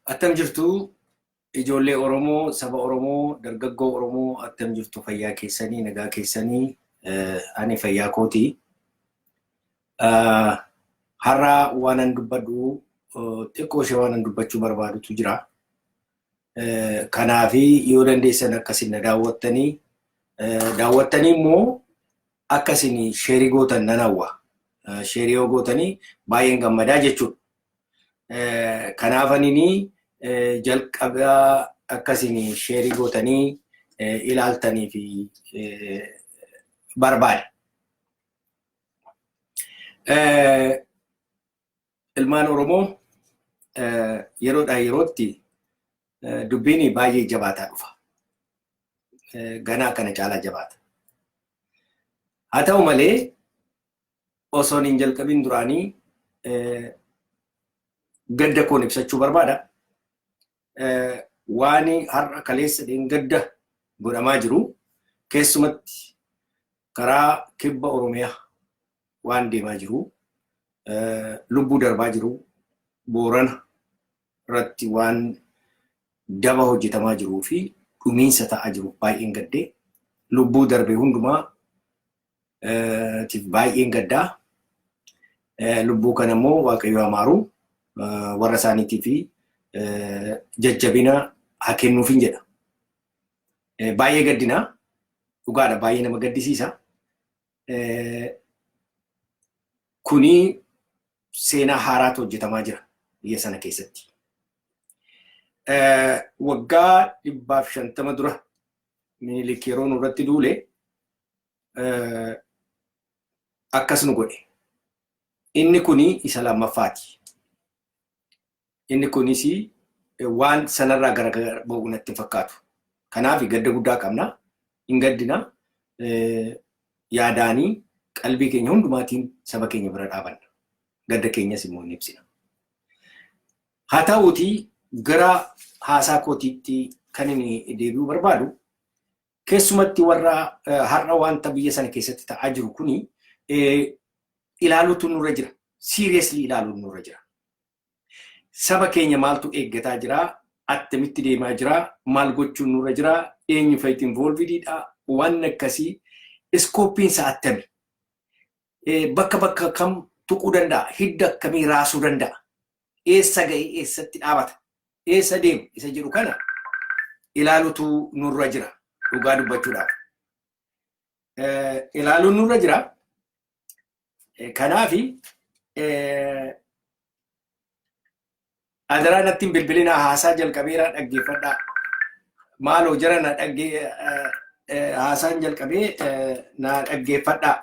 Attam jirtu ijoollee Oromoo, saba Oromoo, dargaggoo Oromoo, attam jirtu? Fayyaa keessanii, nagaa keessanii? Ani fayyaa kooti. Har'a waanan dubbadhu xiqqoo ishee waanan dubbachuu barbaadutu jira. Kanaafi yoo dandeessan akkasin na daawwattanii, daawwattanii immoo akkasin share gootan nan hawwa. Share yoo gootanii baay'een gammadaa jechuudha. Kanaaf anini jalqabaa akkasin share gootanii ilaaltanii fi barbaade. Ilmaan Oromoo, yeroodhaa yerootti dubbiin baay'ee jabaataa dhufa. Ganaa kana caalaa jabaata. Haa ta'u malee, osoon hin jalqabin duraanii gadda koon ibsachuu barbaada. Waan har'a, kaleessa, gadda godhamaa jiru, keessumatti karaa kibba Oromiyaa waan deemaa jiru, lubbuu darbaa jiru, Boorana irratti waan daba hojjetamaa jiruu fi dhumiinsa ta'aa jiru baay'een gaddee, lubbuu darbe hundumaa baay'een gaddaa. Lubbuu kana immoo Waaqayyo amaaru, warra isaaniitii fi jajjabina haa kennuufin jedha. Baay'ee gaddinaa, dhugaadha, baay'ee nama gaddisiisa. Kuni seenaa haaraatu hojjetamaa jira biyya sana keessatti. Waggaa 150 dura Minilik yeroo nurratti duule akkas nu godhe. Inni kuni isa lammaffaati. Inni kunis waan sanarraa gargar ba'u natti hin fakkaatu. Kanaaf gadda guddaa qabna. Hin gaddina. Yaadaanii qalbii keenya hundumaatiin saba keenya bira dhaabanna. Gadda keenyas immoo ni ibsina. Haa ta'uutii, gara haasaa kootiitti kan inni deebi'uu barbaadu, keessumatti warra har'a wanta biyya sana keessatti ta'aa jiru kuni ilaaluutu nurra jira. Seriously ilaaluun nurra jira. Saba keenya maaltu eeggataa jira? Attamitti deemaa jira? Maal gochuun nurra jira? Eenyu fa'itti involved dha? Waan akkasii scope iinsa attami? Bakka bakka kam tuquu danda'a? Hidda akkamii raasuu danda'a? Eessa ga'ee eessatti dhaabata? Eessa deema? Isa jedhu kana ilaalutu nurra jira dhugaa dubbachuudhaaf. Ilaaluun nurra jira. Kanaafi adaraa natti hin bilbilinaa, haasaa jalqabeeraa dhaggeeffadhaa. Maaloo jara na dhaggee, haasaan jalqabee na dhaggeeffadhaa.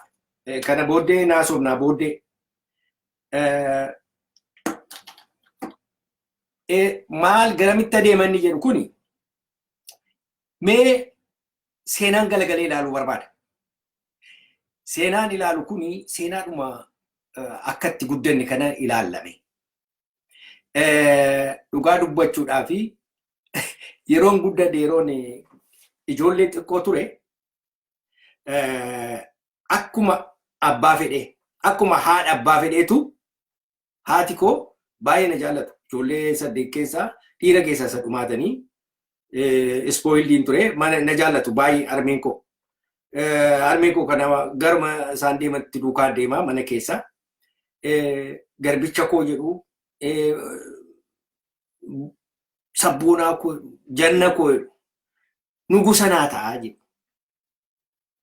Kana booddee naasofnaa booddee. Maal garamitti adeemanni jedhu kuni, mee seenaan galagalee ilaaluu barbaada. Seenaan ilaalu kuni seenaadhuma akka itti guddanne kana ilaallame. Dhugaa dubbachuudhaa fi yeroon guddadhe, yeroon ijoollee xiqqoo ture, akkuma abbaa fedhee, akkuma haadha abbaa fedheetu, haati koo baay'ee na jaallatu. Ijoollee saddeet keessaa dhiira keessaa isa dhumaatanii spoiled iin ture, mana na jaallatu baay'ee harmeen koo. Harmeen koo kana garuma isaan deematti duukaa deemaa mana keessa. Garbicha koo jedhu, sabboonaa koo, janna koo jedhu, nugusa naa ta'aa jedhu.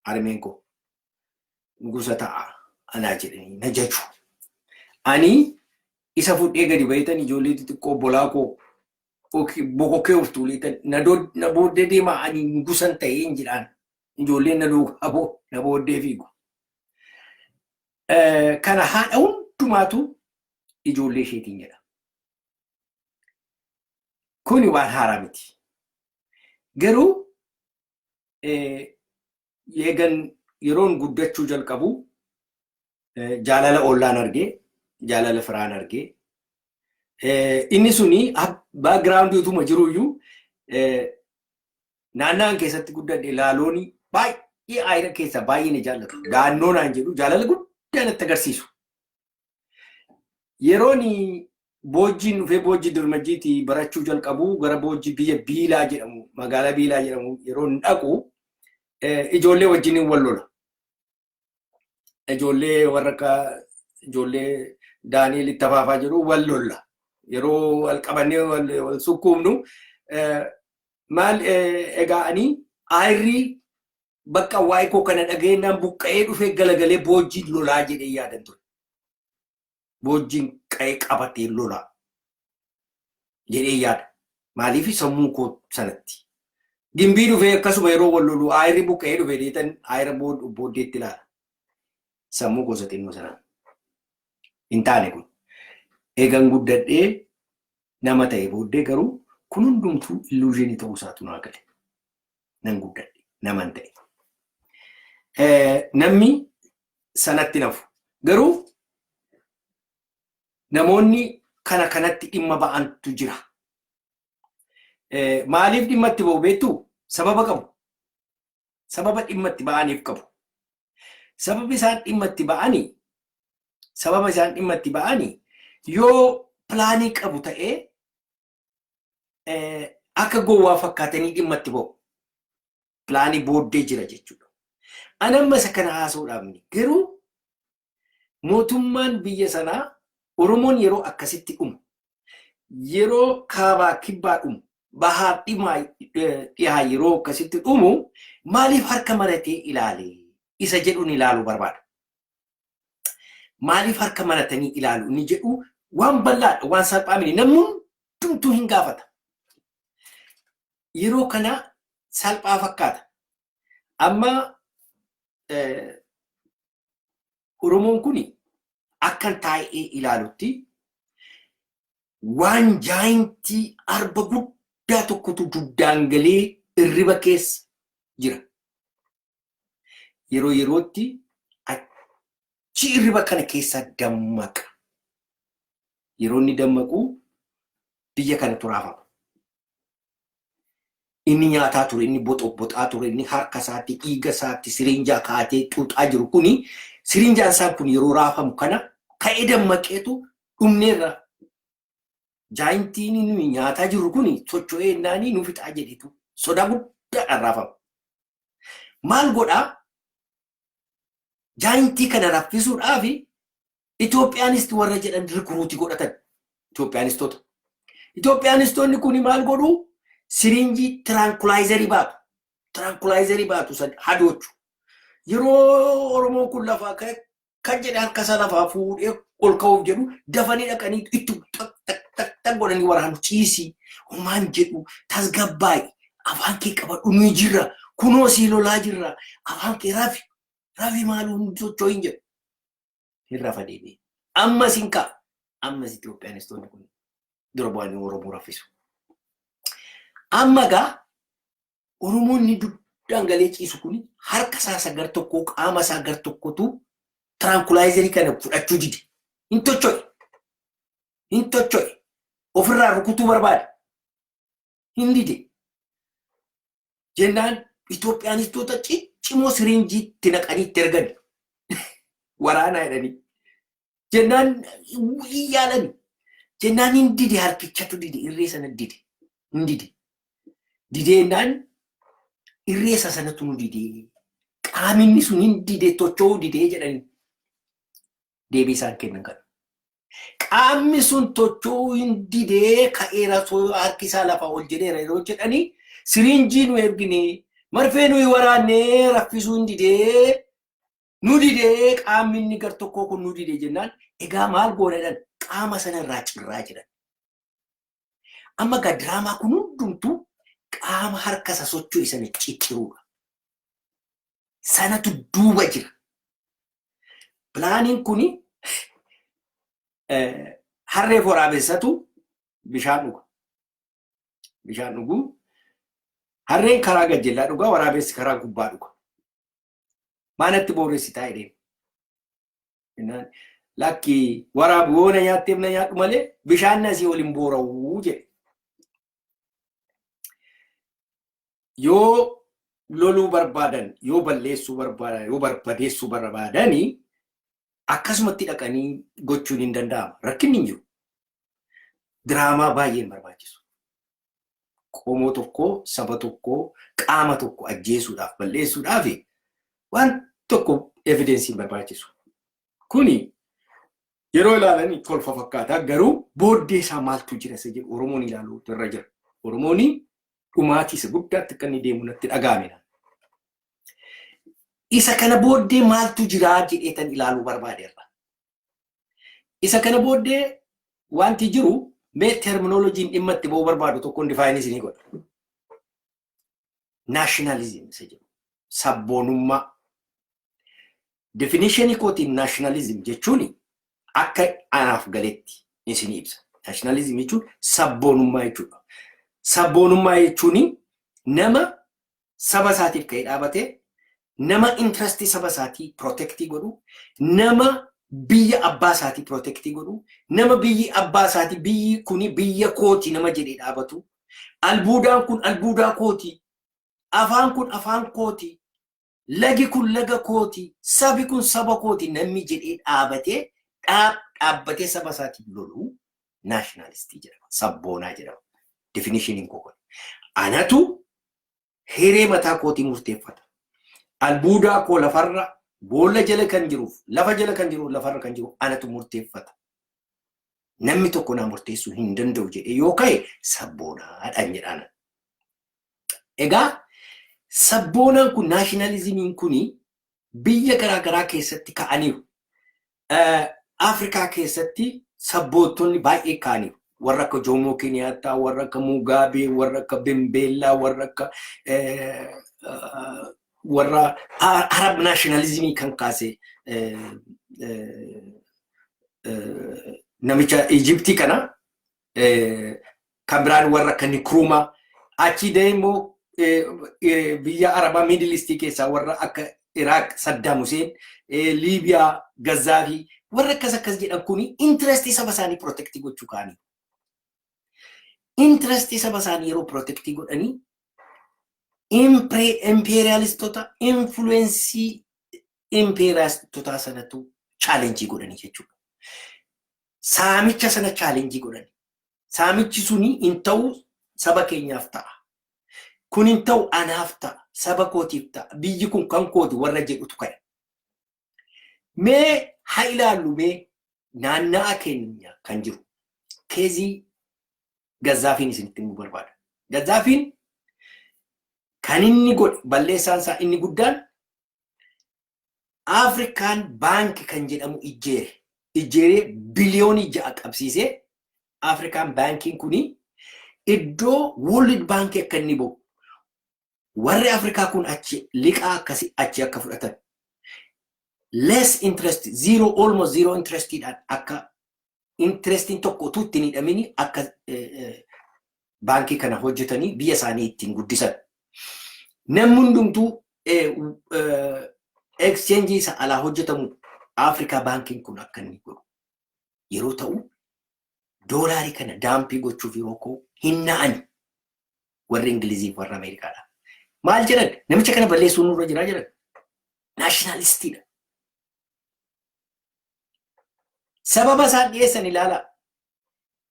Harmeen koo nugusa ta'a anaa jedhanii na jaju. Ani isa fudhee gadi bahitan, ijoollee xixiqqoo bolaa koo bokokkee of tuuleetan na booddee deemaa, ani nugusan ta'ee hin jedhaan, ijoolleen na duukaa na booddee fiigu. Kana haadha hundumaatu ijoollee isheetiin jedha. Kuni waan haaraa miti. Garuu eegan yeroon guddachuu jalqabu jaalala ollaan argee, jaalala firaan argee, inni suni background utuma jiruyyuu, naannaan keessatti guddadhe laalooni baay'ee aayira keessaa baay'ee ni jaallatu. Daannoo naan jedhu, jaalala guddaa natti agarsiisu. Yeroon Boojjiin dhufee Boojjii Dirmajjiitii barachuu jalqabu, gara Boojjii biyya Biilaa jedhamu, magaalaa Biilaa jedhamu yeroo hin dhaqu, ijoollee wajjin wal lola. Ijoollee warra akka ijoollee Daani'el itti afaafaa jiru wal lolla. Yeroo wal qabannee wal sukkuumnu maal egaa ani aayirrii bakka waa'ee koo kana dhageenyaan buqqa'ee dhufee galagalee Boojjiin lolaa jedhee yaadan ture. Boojjiin qa'ee qabatee lolaa jedhee yaada. Maaliif sammuu koo sanatti. Gimbii dhufee akkasuma yeroo wal lolu aayirri buqqa'ee dhufee deetan aayira booddeetti ilaala. Sammuu gosa xinnoo sanaan. Hin taane kun. Eegan guddadhee nama ta'e booddee garuu kun hundumtuu illusion ta'uu isaatu naa gale. Nan guddadhe, naman ta'e. Namni sanatti nafu. Garuu namoonni kana kanatti dhimma ba'antu jira. Maaliif dhimma itti ba'u beektuu? Sababa qabu. Sababa dhimma itti ba'aniif qabu. Sababni isaan dhimma itti ba'anii sababa isaan dhimma itti ba'anii yoo plan qabu ta'ee akka gowwaa fakkaatanii dhimma itti ba'u. Plan booddee jira jechuudha. Ani amma isa kana haasa'uudhaaf garuu mootummaan biyya sanaa Oromoon yeroo akkasitti dhumu, yeroo kaabaa kibbaa dhumu, bahaa dhihaa yeroo akkasitti dhumu maaliif harka maratee ilaale isa jedhuun ilaaluu barbaada. Maaliif harka maratanii ilaalu inni jedhu waan bal'aadha, waan salphaa miti. Namni hundumtuu hin gaafata. Yeroo kana salphaa fakkaata. Amma Oromoon kun akkan taa'ee ilaalutti waan giant arba guddaa tokkotu dugdaan galee irriba keessa jira. Yeroo yerootti achi irriba kana keessa dammaqa. Yeroo inni dammaqu biyya kanatu raafama. Inni nyaataa ture, inni boxoboxaa ture, inni harka isaatti, dhiiga isaatti siriinjaa kaatee xuuxaa jiru kuni, siriinjaan isaa kun yeroo raafamu kana ka'ee dammaqeetu dhumneerra. Giantiin nuyi nyaataa jirru kuni socho'ee naanii nu fixaa jedhetu sodaa guddaadhaan raafama. Maal godhaa? Giant kana raffisuudhaaf Itoophiyaanisti warra jedhan recruit godhatan. Itoophiyaanistoota. Itoophiyaanistoonni kun maal godhuu? Siriinjii tranquilizer baatu. Tranquilizer baatu san hadoochu. Yeroo Oromoon kun lafaa kan jedhe harka isaa lafaa fuudhee ol ka'uuf jedhu, dafanii dhaqanii itti tak tak tak tak godhanii waraanu. Ciisii, homaan jedhu, tasgabbaa'i, afaan kee qabadhu, nuyi jirra, kunoo sii lolaa jirra, afaan kee rafi rafi, maaluu hin socho'in jedhu. Hin rafa deebi'e. Ammas hin ka'a. Ammas Itoophiyaanistoonni kun dura bu'anii Oromoo raffisu. Amma gaa Oromoonni dugdaan galee ciisu kun harka isaa gar tokkoo, qaama isaa gar tokkotu tranquilizer kana fudhachuu dide. Hin tocho'e. Hin tocho'e. Ofirraa rukutuu barbaade. Hin dide. Jennaan Itoophiyaanistoota ciccimoo siriinjiitti naqanii itti ergan. Waraanaa jedhanii. Jennaan yaalan. Jennaan hin dide, harkichatu dide, irree sana dide. Hin dide. Dideennaan irree isa sanatu nu dide. Qaaminni sun hin dide, tocho'uu didee jedhanii. Deebii isaan kennan kana. Qaamni sun tocho'uu hin didee ka'eera, harki isaa lafaa ol jedheera yeroo jedhanii, siriinjii nu ergine, marfee nuyi waraannee raffisuu hin didee, nu didee, qaamni inni gar tokkoo kun nu didee jennaan, egaa maal goona jedhan, qaama sana irraa cirraa jedhan. Amma egaa diraamaa kun hundumtuu qaama harka isa socho'e sana cicciruudha. Sanatu duuba jira. Planiin kuni harree waraabessatu bishaan dhuga. Bishaan dhuguu harreen karaa gajjellaa dhugaa, waraabessi karaa gubbaa dhuga. Maanatti booressitaa jedheen. Jennaan, lakki, waraabu yoo na nyaatteef na nyaadhu malee bishaan asii ol hin boora'uu jedhe. Yoo loluu barbaadan, yoo balleessuu barbaadan, yoo barbadeessuu barbaadanii akkasumatti dhaqanii gochuun hin danda'ama. Rakkinni hin jiru. Diraamaa baay'ee hin barbaachisu. Qomoo tokko, saba tokko, qaama tokko ajjeesuudhaaf, balleessuudhaaf waan tokko evidence hin barbaachisu. Kuni yeroo ilaalan kolfa fakkaataa, garuu booddee isaa maaltu jira isa jedhu Oromoon ilaaluu irra jira. Oromoon dhumaatii isa guddaatti akka inni deemu natti dhaga'ame. Isa kana booddee maaltu jira jedheetan ilaaluu barbaadeerra. Isa kana booddee wanti jiru, mee terminologyn dhimma itti ba'uu barbaadu tokkoon define isinii godha. Nationalism isa jedhu. Sabboonummaa. Definitionii kootiin nationalism jechuun akka anaaf galetti isinii ibsa. Nationalism jechuun sabboonummaa jechuudha. Sabboonummaa jechuun nama saba isaatiif ka'ee dhaabatee, nama interestii saba isaatii protectii godhu, nama biyya abbaa isaatii protectii godhu, nama biyyi abbaa isaatii, biyyi kuni biyya kooti nama jedhee dhaabatu, albuudaan kun albuudaa kooti, afaan kun afaan kooti, lagi kun laga kooti, sabi kun saba kooti namni jedhee dhaabatee dhaabbatee saba isaatiif lolu nationalistii jedhama. Sabboonaa jedhama. Definitioniin koo kun. Anatu hiree mataa kootii murteeffata. Albuudaa koo lafarra, boolla jala kan jiruuf, lafa jala kan jiruuf, lafarra kan jiru anatu murteeffata. Namni tokko naa murteessuu hin danda'u jedhee yoo ka'e sabboonaadhaan jedhaan. Egaa sabboonaan kun, nationalismiin kuni biyya garaagaraa keessatti ka'aniiru. Afrikaa keessatti sabboontonni baay'ee ka'aniiru. Warra akka Jomo Kenyatta, warra akka Mugabe, warra akka Ben Bella, warra akka warra Arab nationalismii kan kaase namicha Ijiptii kana, kan biraan warra akka Nkrumah, achi immoo biyya Arabaa, Middle East keessaa warra akka Iraaq Saddam Hussein, Liibiyaa Gazzaafi, warra akkas akkas jedhan kuni interestii saba isaanii protectii gochuu ka'anii. Interestii saba isaanii yeroo protectii godhanii imperialistota, influenceii imperialistotaa sanatu challengeii godhanii jechuudha. Saamicha sana challengeii godhanii. Saamichi suni hin ta'u, saba keenyaaf ta'a. Kun hin ta'u, anaaf ta'a. Saba kootiif ta'a. Biyyi kun kan kooti warra jedhutu ka'e. Mee haa ilaallu, mee naanna'a keenya kan jiru. Caseii Gazzaafiin isinitti himuu barbaada. Gazzaafiin kan inni godhe, balleessaan isaa inni guddaan, Afrikaan Baankii kan jedhamu ijjeere. Ijjeeree biliyoonii 6 qabsiisee Afrikaan Baankiin kuni iddoo World Baankii akka inni bu'u, warri Afrikaa kun achi liqaa akkasii achi akka fudhatan, less interest, zero, almost zero interestiidhaan, akka interestiin tokko utuu ittiin hidhamini akka baankii kana hojjetanii biyya isaanii ittiin guddisan. Namni hundumtuu exchange isa alaa hojjetamu Afrikaa baankiin kun akka inni godhu yeroo ta'u, doolaarii kana dumpii gochuuf yeroo koo hin na'ani warri Ingiliziif warra Ameerikaadha. Maal jedhan? Namicha kana balleessuun nurra jiraa jedhan. Nationalistiidha. Sababa isaan dhiyeessan ilaala.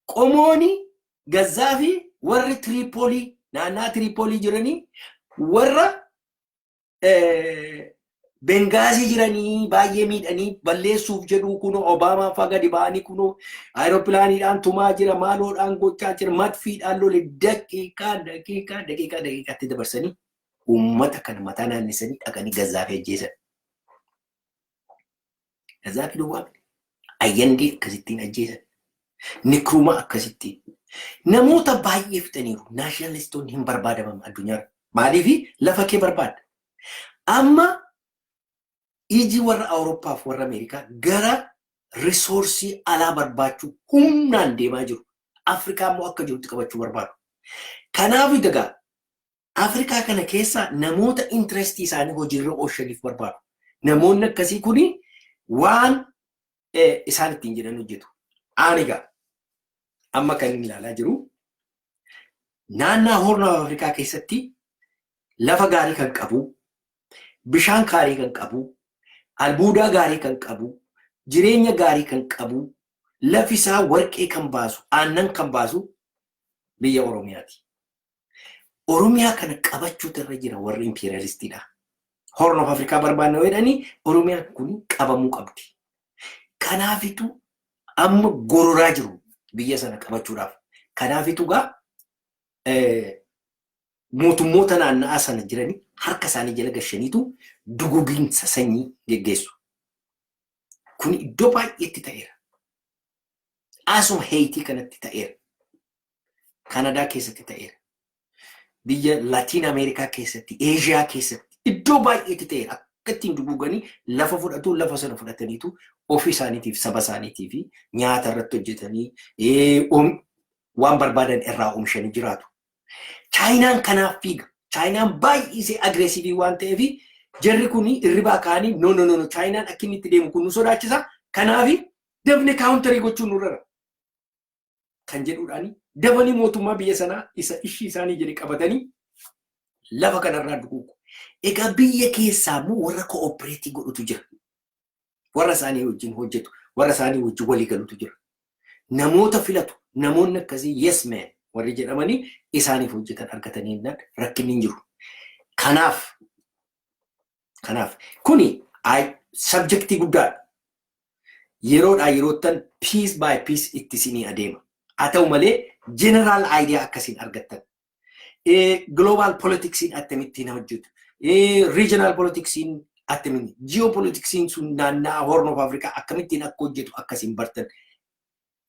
Qomooni Gazzaa fi warri Tiriipoolii, naannaa Tiriipoolii jiranii, warra Bengaazii jiranii baay'ee miidhanii balleessuuf jedhu. Kunoo Obaamaa fa'aa gadi ba'anii, kunoo aeroplaniidhaan tumaa jira, maaloodhaan gochaa jira, madfiidhaan lole, daqiiqaa daqiiqaa daqiiqaa daqiiqaatti dabarsanii uummata kana mataa naannisanii dhaqanii Gazzaa fi ajjeesan. Gazzaa fi duwwaa Ayyandee akkasittiin ajjeesan. Nkrumah akkasittiin. Namoota baay'ee fixaniiru. Nationalistoonni hin barbaadaman addunyaarra. Maaliif? Lafa kee barbaadda. Amma iji warra Awurooppaaf warra Ameerikaa gara resourceii alaa barbaachuu humnaan deemaa jiru. Afrikaa immoo akka jirutti qabachuu barbaadu. Kanaaf egaa Afrikaa kana keessa namoota interestii isaanii hojiirra oolchaniif barbaadu. Namoonni akkasii kuni waan isaan ittiin jedhan hojjetu. Ani egaa amma kan inni ilaalaa jiru, naannaa Horn of Afrikaa keessatti lafa gaarii kan qabu, bishaan gaarii kan qabu, albuudaa gaarii kan qabu, jireenya gaarii kan qabu, Lafi isaa warqee kan baasu, aannan kan baasu biyya Oromiyaati. Oromiyaa kana qabachuutu irra jira warri imperialistiidha. Horn of Africa barbaanna jedhanii, Oromiyaan kun qabamuu qabdi. Kanaafitu amma gororaa jiru biyya sana qabachuudhaaf. Kanaafitu gaa mootummoota naanna'aa sana jiranii harka isaanii jala gashaniitu duguginsa sanyii geggeessu. Kun iddoo baay'eetti ta'eera. Asuma Heeyitii kanatti ta'eera. Kanadaa keessatti ta'eera. Biyya Latiin Ameerikaa keessatti, Eeshiyaa keessatti iddoo baay'eetti ta'eera. Akka ittiin duguganii lafa fudhatu, lafa sana fudhataniitu ofii isaaniitiif, saba isaaniitiif nyaata irratti hojjetanii waan barbaadan irraa oomishanii jiraatu. Chaayinaan kanaaf fiiga. Chaayinaan baay'isee aggressive waan ta'eef, jarri kun irribaa ka'anii, "No, no, no, Chaayinaan akka inni itti deemu kun nu sodaachisa. Kanaaf dafne counter gochuun nurra," kan jedhuudhaani dafanii mootummaa biyya sanaa isa ishii isaanii jedhe qabatanii lafa kanarraa duguugu. Egaa biyya keessaa immoo warra cooperate godhutu jira. Warra isaanii wajjin hojjetu, warra isaanii wajjin walii galutu jira. Namoota filatu, namoonni akkasii yes man warri jedhamanii isaaniif hojjetan argatanii jennaan rakkinni hin jiru. Kanaaf kuni subject guddaadha. Yeroodhaa yeroottan piece by piece itti isinii adeema. Haa ta'u malee, general idea akkasiin argattan. Global politicsiin akkamittiin hojjetu? Regional politicsiin akkamiin? Geopoliticsiin sun naanna'aa Horn of Africa akkamittiin akka hojjetu akkasiin bartan.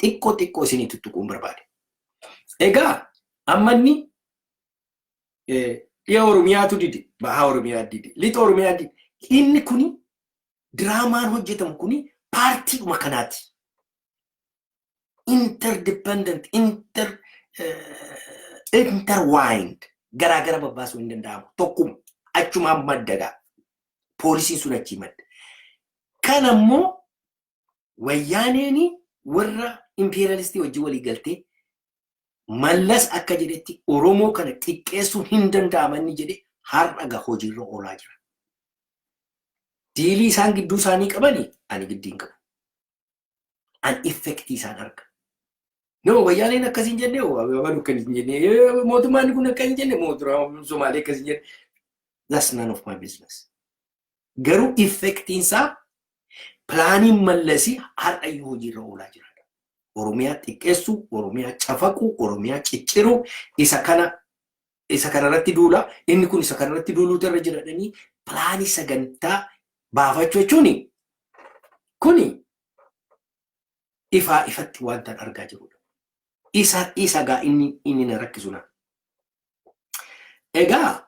Xiqqoo xiqqoo isinii tuttuquun barbaade. Egaa amma inni dhiya Oromiyaatu dide, baha Oromiyaa dide, lixa Oromiyaa dide. Inni kuni diraamaan hojjetamu kuni paartiidhuma kanaati. Interdependent, intertwined, garaagara babbaasuu hin danda'amu. Tokkuma achumaan madda gaa. Poolisiin sun achii madda. Kan ammoo Wayyaaneen warra imperialistii wajjin walii galtee, Mallas akka jedhetti Oromoo kana xiqqeessuun hin danda'amanni jedhe har'a ga hojiirra oolaa jira. Deal isaan gidduu isaanii qabani ani giddii hin qabu. An effect isaan arga. No, Wayyaaneen akkas hin jenne, abaluu akkas hin jenne, mootummaan kun akkas hin jenne, mootummaan Somaalee akkas hin jenne. That's none of my business. Garuu effectiin isaa, planiin Mallasii har'ayyuu hojiirra oolaa jira. Oromiyaa xiqqeessuu, Oromiyaa cafaquu, Oromiyaa cicciruu, isa kana isa kanarratti duula, inni kun isa kanarratti duuluutu irra jira jedhanii plan sagantaa baafachuu jechuun kuni ifaa ifatti wanta argaa jirudha. Isa gaa inni na rakkisu na. Egaa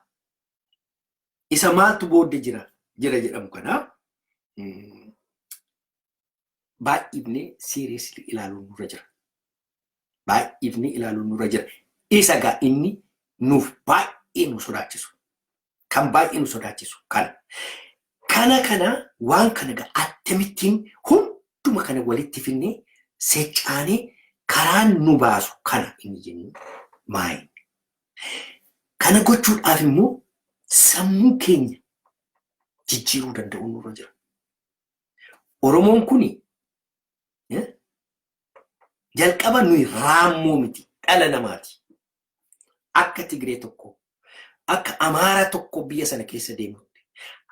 isa maaltu booddee jira jedhamu kana baay'ifnee seriously ilaaluun nurra jira. Baay'ifnee ilaaluun nurra jira. Isa gaa inni nuuf baay'ee nu sodaachisu. Kan baay'ee nu sodaachisu kana. Kana waan kana gaa akkamittiin hunduma kana walitti finnee seccaanee karaan nu baasu kana inni jennu maayi? Kana gochuudhaaf immoo sammuu keenya jijjiiruu danda'u nurra jira. Oromoon kuni jalqaba nuyi raammoo miti, dhala namaati. Akka Tigree tokko, akka Amaara tokko biyya sana keessa deemutti,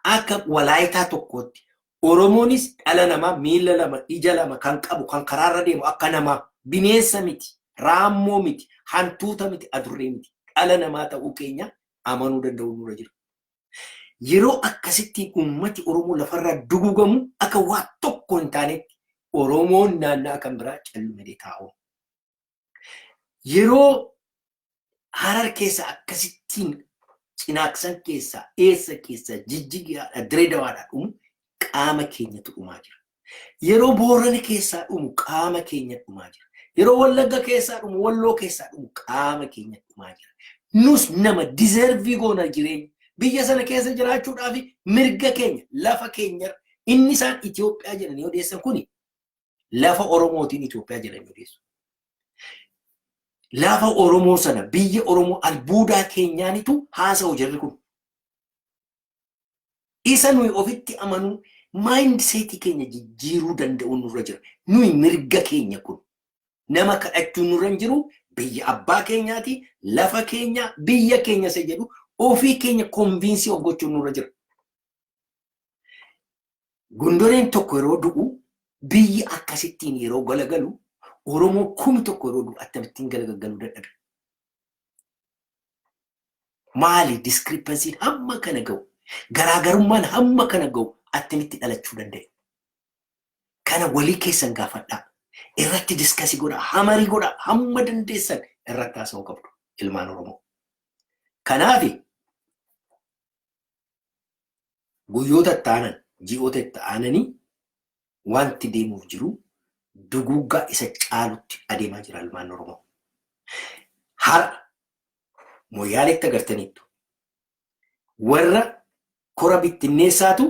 akka Walaayitaa tokkootti Oromoonis dhala namaa, miila lama, ija lama kan qabu, kan karaarra deemu, akka namaa bineensa miti, raammoo miti, hantuuta miti, adurree miti. Dhala namaa ta'uu keenya amanuu danda'u nurra jira. Yeroo akkasitti uummati Oromoo lafarraa dugugamu, akka waa tokko hin taanetti Oromoon naannaa kan biraa callumadee taa'u. Yeroo Harar keessa akkasittiin, Cinaaqsan keessa, eessa keessa, Jijjigaadha, Direedawaadha dhumu, qaama keenyatu dhumaa jira. Yeroo Boorana keessaa dhumu, qaama keenya dhumaa jira. Yeroo Wallagga keessaa dhumu, Walloo keessaa dhumu, qaama keenya dhumaa jira. Nus nama deserve goona jireenya. Biyya sana keessa jiraachuudhaaf mirga keenya, lafa keenya inni isaan Itoophiyaa jedhanii odeessan kuni lafa Oromootiin Itoophiyaa jedhanii odeessu. Lafa Oromoo sana, biyya Oromoo albuudaa keenyaanitu haasa'u jarri kun. Isa nuyi ofitti amanuu Mindsetii keenya jijjiiruu danda'u nurra jira. Nuyi mirga keenya kun nama kadhachuu nurra hin jiru. Biyya abbaa keenyaati, lafa keenya, biyya keenya isa jedhu ofii keenya convince of gochuun nurra jira. Gondoreen tokko yeroo du'u, biyyi akkasittiin yeroo galagalu, Oromoo 1000 yeroo du'u akkamittiin galagaluu dadhabe? Maali discrepancyn hamma kana ga'u? Garaagarummaan hamma kana ga'u attamitti dhalachuu danda'e? Kana walii keessan gaafadhaa. Irratti discuss godhaa, hamarii godhaa, hamma dandeessan irratti haasa'uu qabdu ilmaan Oromoo. Kanaaf guyyoota itti aanan, ji'oota itti aananii wanti deemuuf jiru duguuggaa isa caalutti adeemaa jira ilmaan Oromoo. Har'a Moyyaaleetti agartaniittu. Warra kora bittinneessaatu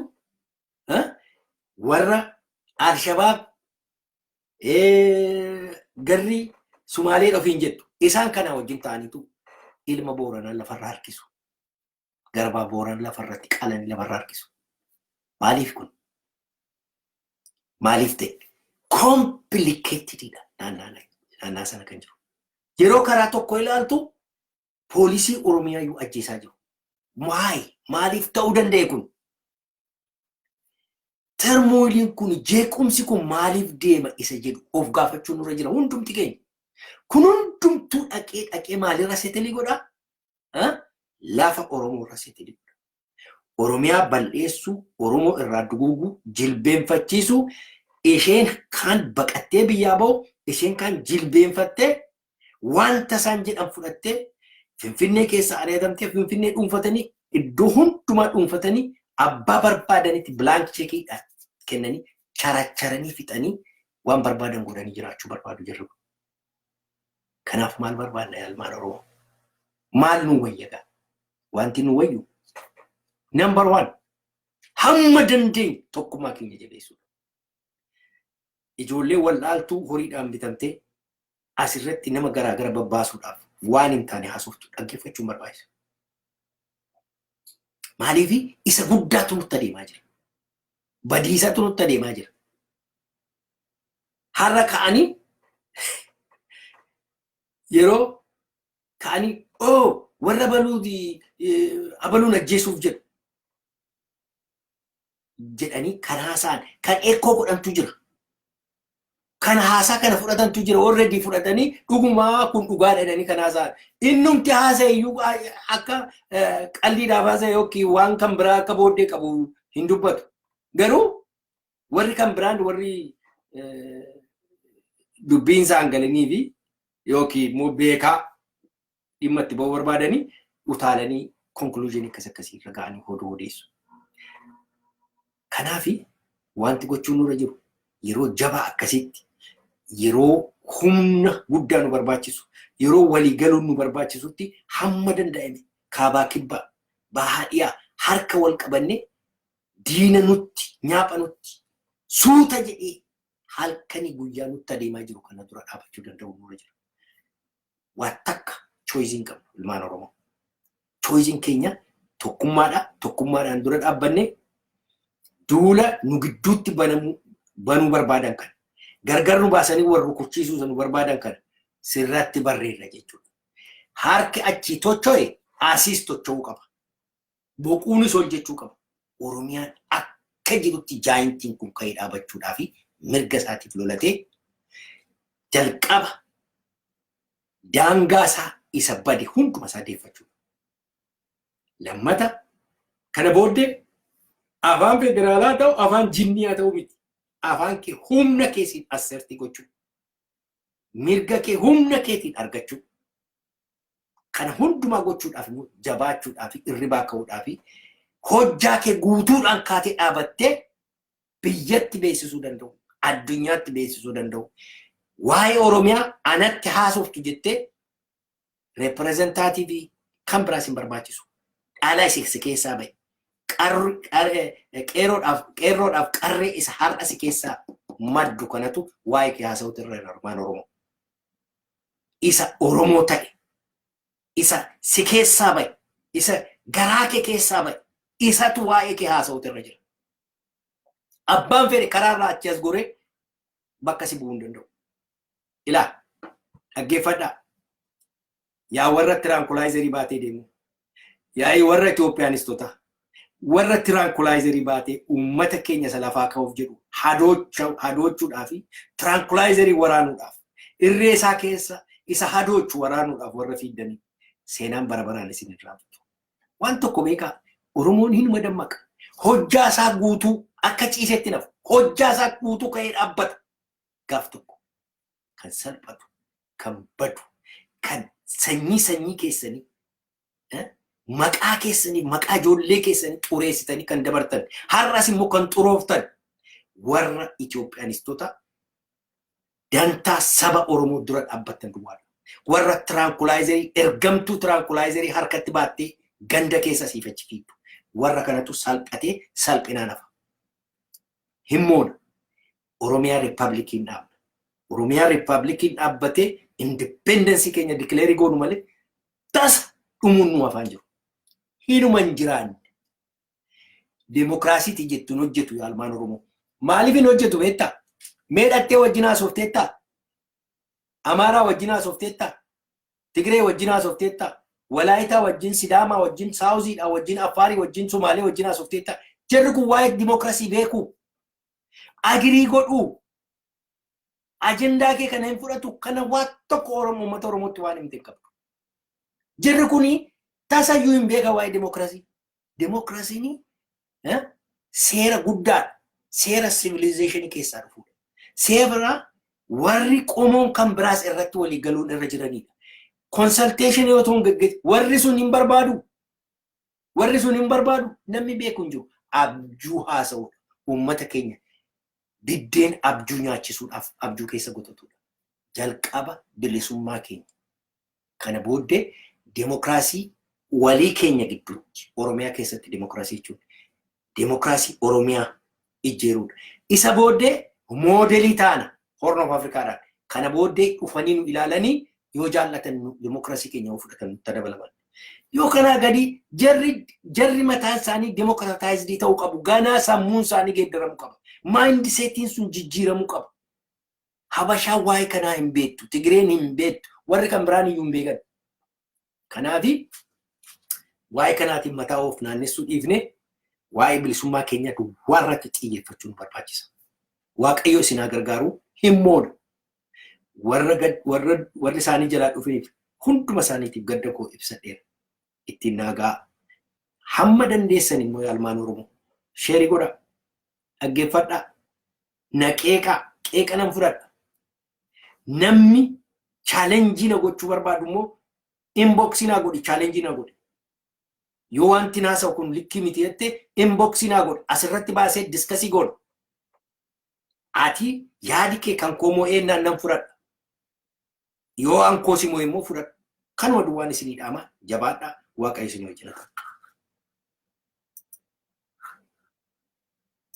warra Alshabaab garri Sumaalee ofiin jettu isaan kana wajjin ta'aniitu ilma Booranaa lafarra harkisu. Garbaa Booran lafarratti qalanii lafarra harkisu. Maaliif kun? Maaliif ta'e? Complicatedidha naannaa sana kan jiru. Yeroo karaa tokko ilaaltu poolisii Oromiyaa iyyuu ajjeesaa jiru. Maali? Maaliif ta'uu danda'e kun? Turmoiliin kun, jeequmsi kun maaliif deema isa jedhu of gaafachuun nurra jira hundumti keenya. Kun hundumtuu dhaqee dhaqee maalirra settle godhaa? Lafa Oromoo irra settle godha. Oromiyaa bal'eessuu, Oromoo irraa duguuguu, jilbeenfachiisuu, isheen kaan baqattee biyyaa bahu, isheen kaan jilbeenfattee wanta isaan jedhan fudhattee Finfinnee keessa ari'atamtee Finfinnee dhuunfatanii, iddoo hundumaa dhuunfatanii, abbaa barbaadanitti blank checkiidhaan kennanii, characharanii fixanii, waan barbaadan godhanii jiraachuu barbaadu jirru. Kanaaf maal barbaadna ilmaan Oromoo? Maal nu wayyagaa? Wanti nu wayyu number one, hamma dandeenyu tokkummaa keenya jabeessuudha. Ijoollee wallaaltuu horiidhaan bitamtee asirratti nama garaa gara babbaasuudhaaf waan hin taane haasoftu dhaggeeffachuun barbaachisa. Maaliif isa guddaatu nutti adeemaa jira. Badiisatu nutti adeemaa jira. Har'a ka'anii, yeroo ka'anii, "Oo, warra baluuti, abaluun ajjeesuuf jedhu" jedhanii kan haasa'an, kan eekkoo godhantu jira. Kan haasaa kana fudhatantu jira. Already fudhatanii dhugumaa kun dhugaa jedhanii kan haasa'an. Innumti haasa'e iyyuu akka qalliidhaaf haasa'e yookiin waan kan biraa akka booddee qabu hin dubbatu. Garuu warri kan biraan, warri dubbiin isaan galanii fi yookiin immoo beekaa dhimma itti ba'uu barbaadanii utaalanii conclusion akkas akkasii irra ga'anii oduu odeessu. Kanaafi wanti gochuun nurra jiru yeroo jabaa akkasitti, yeroo humna guddaa nu barbaachisu, yeroo walii galuun nu barbaachisutti, hamma danda'ame kaabaa, kibbaa, bahaa, dhiyaa harka wal qabanne diina nutti nyaapha nutti suuta jedhee halkanii guyyaa nutti adeemaa jiru kana dura dhaabachuu danda'u nurra jira. Waa takka choice hin qabnu ilmaan Oromoo. Choiceiin keenya tokkummaadha. Tokkummaadhaan dura dhaabbanne duula nu gidduutti banuu barbaadan kana, gargar nu baasanii wal rukuchiisuu nu barbaadan kana sirratti barreerra jechuudha. Harki achii tocho'e asiis tocho'uu qaba. Boquunis hojjechuu qaba. Oromiyaan akka jirutti giantiin kun ka'ee dhaabachuudhaa fi mirga isaatiif lolatee jalqaba daangaa isaa isa bade hunduma isaa deeffachuu. Lammata kana booddee afaan federaalaa ta'u, afaan jinnii haa ta'u miti. Afaan kee humna keetiin assert gochuu. Mirga kee humna keetiin argachuu. Kana hundumaa gochuudhaaf immoo jabaachuudhaaf, irribaa ka'uudhaaf, hojjaa kee guutuudhaan kaatee dhaabattee biyyatti beeksisuu danda'u, addunyaatti beeksisuu danda'u. Waa'ee Oromiyaa anatti haasoftu jettee representative kan biraas hin barbaachisu. Dhala si keessaa bahe. Qeerroodhaaf qarree isa har'a si keessaa maddu kanatu waa'ee kee haasa'utu irra jira ilmaan Oromoo. Isa Oromoo ta'e, isa si keessaa bahe, isa garaa kee keessaa bahe, isatu waa'ee kee haasa'utu irra jira. Abbaan fedhe karaarraa achi as goree bakka si bu'uu hin danda'u. Ilaa, dhaggeeffadhaa. Yaa warra tranquilizer baatee deemu. Yaa warra Itoophiyaanistoota. Warra tranquilizer baatee uummata keenya isa lafaa ka'uuf jedhu hadoochuudhaa fi tranquilizer waraanuudhaaf, irree isaa keessa isa hadoochu waraanuudhaaf warra fiiddanii, seenaan bara baraan isin irraa butu. Waan tokko beekaa, Oromoon hinuma dammaqa. Hojjaa isaa guutuu akka ciisetti nafu. Hojjaa isaa guutuu ka'ee dhaabbata. Gaaf tokko kan salphatu, kan badu, kan sanyii sanyii keessanii, maqaa keessanii, maqaa ijoollee keessanii xureessitanii kan dabartan, har'as immoo kan xurooftan, warra Itoophiyaanistoota dantaa saba Oromoo dura dhaabbattan duwwaadha. Warra tranquilizer, ergamtuu tranquilizer harkatti baattee ganda keessa siifachi fiigdu. Warra kanatu salphatee salphinaan hafa. Himmoona. Oromiyaa Republiciin dhaabna. Oromiyaa Republiciin dhaabbatee independence keenya declare goonu malee tasa dhumuun nu afaan jiru. Hinuma hin jiraanne. Deemokiraasiitii jettuun hojjetu yaalmaan Oromoo. Maaliif hin hojjetu beektaa? Mee dhattee wajjin haasofteettaa? Amaaraa wajjin haasofteettaa? Tigree wajjin haasofteettaa? Walaayitaa wajjin, Sidaamaa wajjin, Southiidhaa wajjin, Affaarii wajjin, Sumaalee wajjin haasofteettaa? Jarri kun waa'ee dimookiraasii beeku. Agree godhuu. Ajandaa kee kana hin fudhatu, kana waa tokko Oromoo, uummata Oromootti waan himte hin qabdu. Jarri kuni tasayyuu hin beeka waa'ee dimookiraasii. Dimookiraasiin seera guddaadha. Seera civilization keessaa dhufudha. Seera warri qomoon kan biraas irratti walii galuun irra jiranidha. Consultation yoo ta'u gaggeessu warri sun hin barbaadu. Warri sun hin barbaadu, namni beeku hin jiru. Abjuu haasa'udha. Uummata keenya biddeen abjuu nyaachisuudhaaf abjuu keessa gototudha. Jalqaba bilisummaa keenya. Kana booddee demokiraasii walii keenya gidduutti, Oromiyaa keessatti demokiraasii jechuudha. Demokiraasii Oromiyaa ijjeeruudha. Isa booddee model taana Horn of Africaadhaan. Kana booddee dhufanii nu ilaalanii yoo jaallatan demokiraasii keenya yoo fudhatan nutti dabalaman. Yoo kanaa gadi jarri mataan isaanii democratized ta'uu qabu. Ganaa sammuun isaanii geeddaramuu qaba. Mindsetiin sun jijjiiramuu qaba. Habashaan waa'ee kanaa hin beektu. Tigireen hin beektu. Warri kan biraan iyyuu hin beekan. Kanaafi waa'ee kanaatiin mataa of naannessuu dhiifne waa'ee bilisummaa keenya duwwaa irratti xiyyeeffachuu nu barbaachisa. Waaqayyo isin haa gargaaru, hin moona. Warra isaanii jalaa dhufeef hunduma isaaniitiif gadda koo ibsadheera. Ittiin naagaa. Hamma dandeessan immoo yaalmaan Oromoo. Share godhaa. Dhaggeeffadhaa. Na qeeqaa. Qeeqa nan fudhadha. Namni challenge na gochuu barbaadu immoo inbox naa godhi, challenge naa godhi. Yoo wanti naasa'u kun likkii miti jettee, inbox naa godhi. Asirratti baasee discuss godha. Ati yaadi kee kan koo mo'eennaan nan fudhadha. Yoo an koo si mo'e immoo fudhadha. Kanuma duwwaan isinii dhaama, jabaadhaa, Waaqayyo isinii wajjin haa ta'u.